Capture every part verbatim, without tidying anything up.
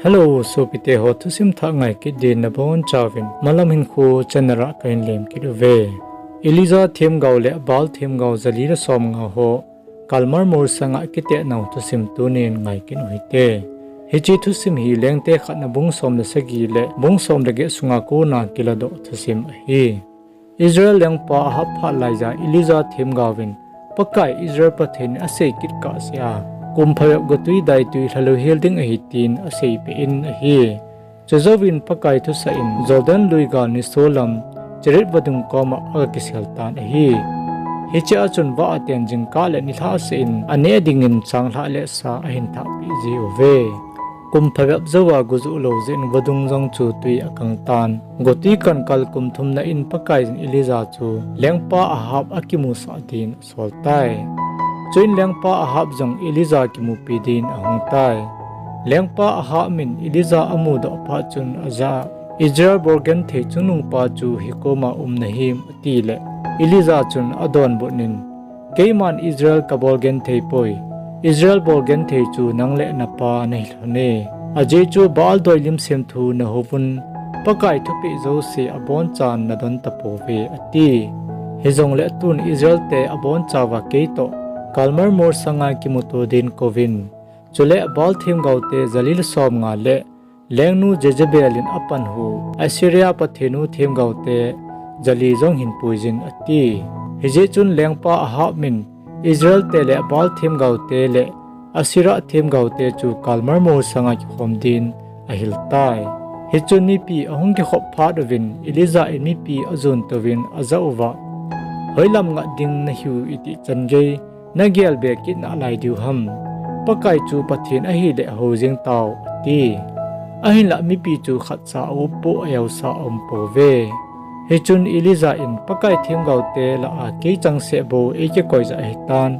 Hello, sopite ho, thusim thah ngai kit din nabonchauvin Malam Hinkho channel a kahin lem kit uve. Elijah themgao le Baal themgao jali le somnga ho Karmel mol sanga kiteh nau thusim tunin ngai kit uhite. Hiche thusim hi Lengte khatna bung som le sagi le bung som le get sunga kona kiladoh thusim ahi. Israel lengpa Ahab phat laija Elijah themgaovin Pakai Israel Pathen in asei kit kahsea, kum phabep gotwi daitwi lhalou hel ding ahi tin aseipeh in ahi. Chujouvin Pakai thusah in Jordan lui gal niso lam Cherith vadung koma aga kisel tan ahi. Hichea chun vah a ten jingkah le nilhah seh in aneh dingin changlhah le sa ahin thahpeh jiuve. Kum phabep jouva gojuh lou jeh in vadung jong chu twi akang tan. Gotwi kankal kum thumna in Pakaiyin Elijah chu lengpa Ahab akimusah din asol tai. Chuin lengpa Ahab jong Elijah kimupi din ahung tai. Lengpa Ahab in Elijah amudoh phat chun ajah a, Israel bolgenthei chungnungpa chu hikoma um nahim, atile, Elijah chun adonbut in, Keiman Israel kabol genthei poi. Israel bol genthei chu nang le napa nahi lhone. Ajeh chu Baal doilim semthu nahouvun, Pakai thupeh jouse abonchan nadon tapouve, ati. Hijongle tun Israelte abonchauva keitoh Karmel mol sanga kimuto din kouvin, chule Baal themgaote jali le somnga le lengnu Jezebel in apanhu Asherah pathenu themgaote jali jong hin puiyin, ati. Hijeh chun lengpa Ahab in Israelte le Baal themgaote le Asherah themgaote chu Karmel mol sanga kikhom din ahil tai. Hichun mipi ahung kikhop phat uvin Elijah in mipi ajon touvin ajah uva, Hoilam ngat ding nahiu itih chan gei nagel be kit nalai diu ham? Pakai chu Pathen ahile hou jeng tau, ati. Ahinlah mipi chu khatcha aup poh, ajaosa aumpouve. Hichun Elijah in, Pakai themgaote lah a kei changseh bou eikikoijah ahitan,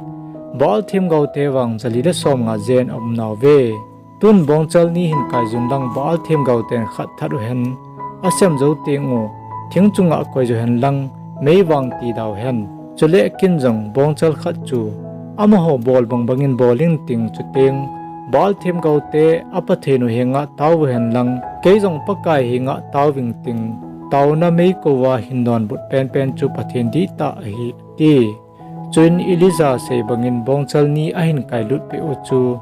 Baal themgaote vang jali le somnga jen aumnauve. Tun bongchal ni hin kaiyun lang Baal themgaoten khat that uhen, asem jou teng'u, thing chunga koiju hen lang, mei vang tidau hen. Chule ken jong bongchal khat chu amaho bol bangbangin bol inting, chuteng Baal themgaote apathenu henga taovu hen lang, kei jong Pakai henga taoving ting, taona meikouva hin donbut penpen chu Pathen dihtah ahi, ati. Chuin Elijah sei bangin bongchal ni ahin kailutpeh u chu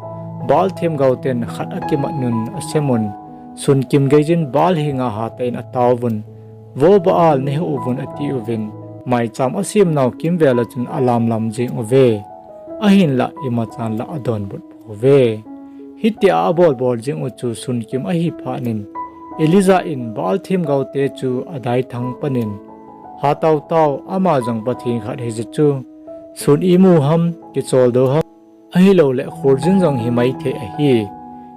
Baal themgaoten khat akimatnun asemun, sunkim geiyin Baal henga hatah in ataovun, Vo Baal, nehou uvun, atiuvin, maicham asemnau kimvela chun alamlam jeng uve. Ahinlah imachan lah adonbut pouve. Hitia abolbol jeng u chu sunkim ahiphatnin, Elijah in Baal themgaote chu adaithang panin, Hatao tao, ama jong Pathen khat hijeh chu, sun imu ham, kicholdo ham, ahiloule kholjin jong himaithei ahi.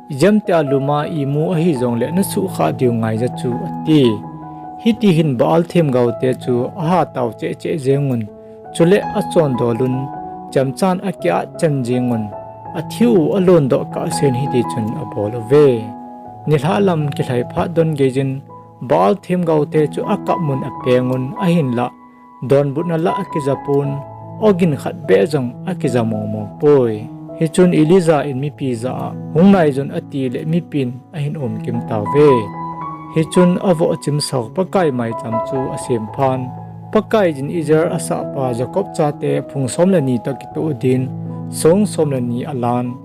Ijemtia luma imu ahijongle nasuhkhah diu ngaija chu, ati. Hiti hin Baal themgaote chu ahatao chehcheh jengun, chule achondolun, chemchan akiat chan jengun, athi u alondoh kahsen hitichun abol uve. Nilhah lam kilhai phat don geiyin, Baal themgaote chu akapmun apengun, ahinlah donbutna lah akijapon, ogin khat beh jong akija mongmong poi. Hichun Elijah in mipi jah a, Hung naiyun, atile mipin ahin umkim tauve. Hichun avohchim sao Pakai maicham chu asemphan, Pakaiyin Israel asahpa Jacob chate phung som le ni toh kitoh din song som le ni alan,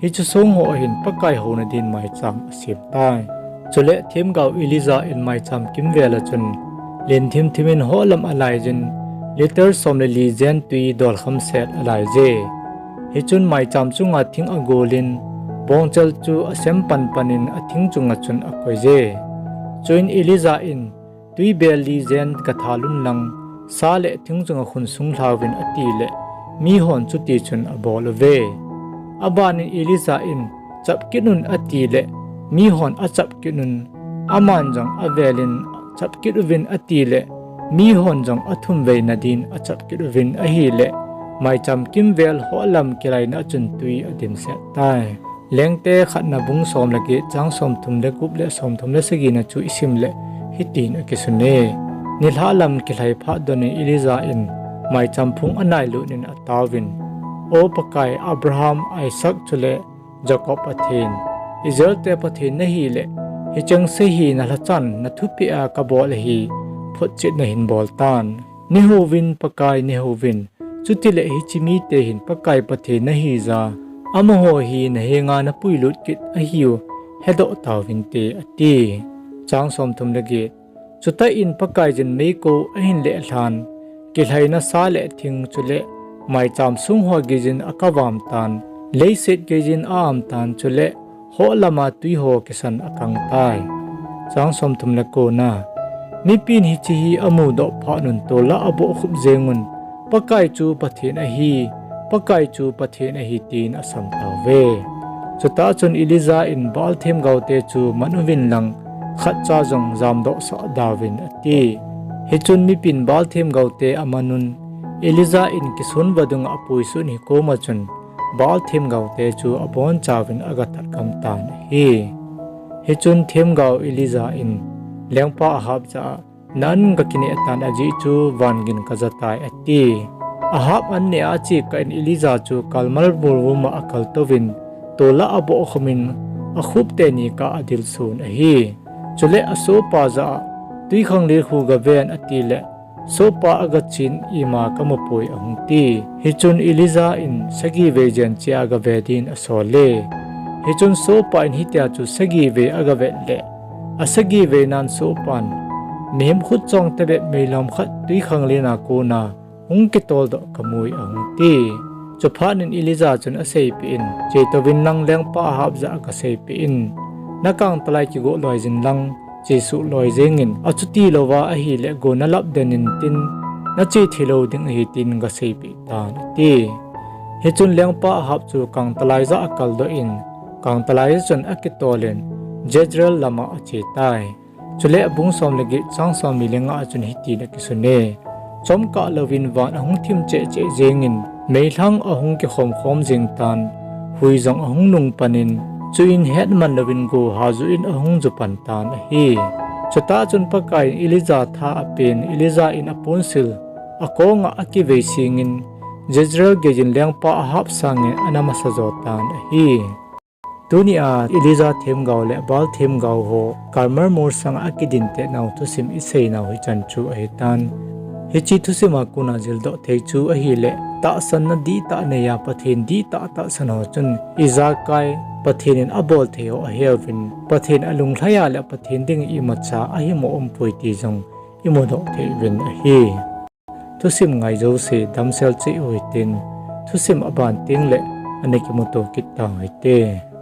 hiche songho ahin Pakai houna din maicham asemtai. Chule themgao Elijah in maicham kimvela chun, len thimthimin holam alaiyin, litre som le li jen twi dolkham set alaije. Hichun maicham chunga thing agolin, bongchal chu asem panpanin athing chunga chun akoije. Chuin Elijah in, Twibel li jen gathalun lang, sa le thing chunga khun sunglhauvin, atile, mihon chutichun abol uve. Abanin Elijah in, Chapkitnun, atile, mihon achapkitnun, aman jong avelin, Chapkit uvin, atile, mihon jong athumveina din achapkit uvin ahile, maicham kimvel holam kilaina a chun twi adimset tai. Lengte khatna bung som le get chang somthum le gup le somthum le sagina chu isimle, hitin akisune. Nilhah lam kilhai phat donin Elijah in maicham phung anailutnin ataovin, O Pakai, Abraham, Isaac chule Jacob Pathen, Israelte Pathen nahile, hicheng se hi nalhachan nathupeh a kabol ahi, photchetna hin bol tan. Neihouvin, Pakai, neihouvin. Chutile hiche mite hin Pakai Pathen nahija, amaho hi nahenga napuilut kit ahiu, hedoh tauvinte, ati. Chang somthum le get. Chutah in Pakaiyin meikong ahin lelhan, kilhaina sa le thing chule maicham sung ho geiyin akavam tan, leiset geiyin a-am tan chule hoh lama twi ho kisan akang tai. Chang somthum le kona. Mipin hiche hi amudoh phat un tol'a abohkhup jengun, Pakai chu Pathen ahi, Pakai chu Pathen ahi, tin asam tauve. Chutah chun Elijah in Baal themgaote chu man uvin lang, khatcha jong jamdohsah dauvin, ati. Hichun mipin Baal themgaote amanun, Elijah in kisun vadunga apuisun hikoma chun, Baal themgaote chu abonchauvin agathat gam tan ahi. Hichun themgao Elijah in lengpa Ahab jah a, Na an gakineh tan ajeh chu van gin kajatai, ati. Ahab an neh a achekah in Elijah chu Carmel molvum a akaltouvin, tol'a abohkhumin, akhup teni kah a adilsun ahi. Chule asohpa jah a, Twikhanglen khu gaven, atile, sohpa agachin ima kamupoi, ahung ti. Hichun Elijah in sagi vei jen chea gave din asole. Hichun sohpa in hitia chu sagi vei agavet le, asagi veinan sohpan, Mihem khutchong tebep meilam khat twikhanglen a kona hung kitoldoh kamui, ahung ti. Chuphat in Elijah chun aseipeh in, Chetouvin lang lengpa Ahab jah a gaseipeh in, nakangtalai kigoh loijin lang, chesuh loi jengin, achutilouva ahile go nalap den intin, nache theilou ding ahi, tin gaseipeh tan, ati. Hichun lengpa Ahab chu kangtalai jah a akaldoh in, kangtalai jah chun akitolin, Jezreel lama achetai. Chule abung som le get, chang somni le nga a chun hitin akisune. Chomkah louvin van ahung thim chehcheh jengin, meilhang ahung kikhomkhom jeng tan, hui jong ahung nung panin, chuin hetman louvin go hajuh in ahung ju pan tan ahi. Chutah chun Pakaiyin Elijah tha apen, Elijah in aponsil akonga akivei singin, Jezreel geiyin lengpa Ahab sangin ana masajo tan ahi. Tunia Elijah themgao le Baal themgao ho Carmel molsanga akidintehnau thusim iseinau hichan chu ahitan. Hiche thusima kona jildoh thei chu ahile, tahsanna dihtah neiya Pathen dihtah tahsan ho chun ijakai Pathen in abol thei ho aheuvin, Pathen alunglhaiya le Pathen dinga imacha ahimo umpoi ti jong imudoh thei uvin ahi. Thusim ngai jouse damsel cheh uhitin, thusim aban tengle ana kimuto kit tau hite.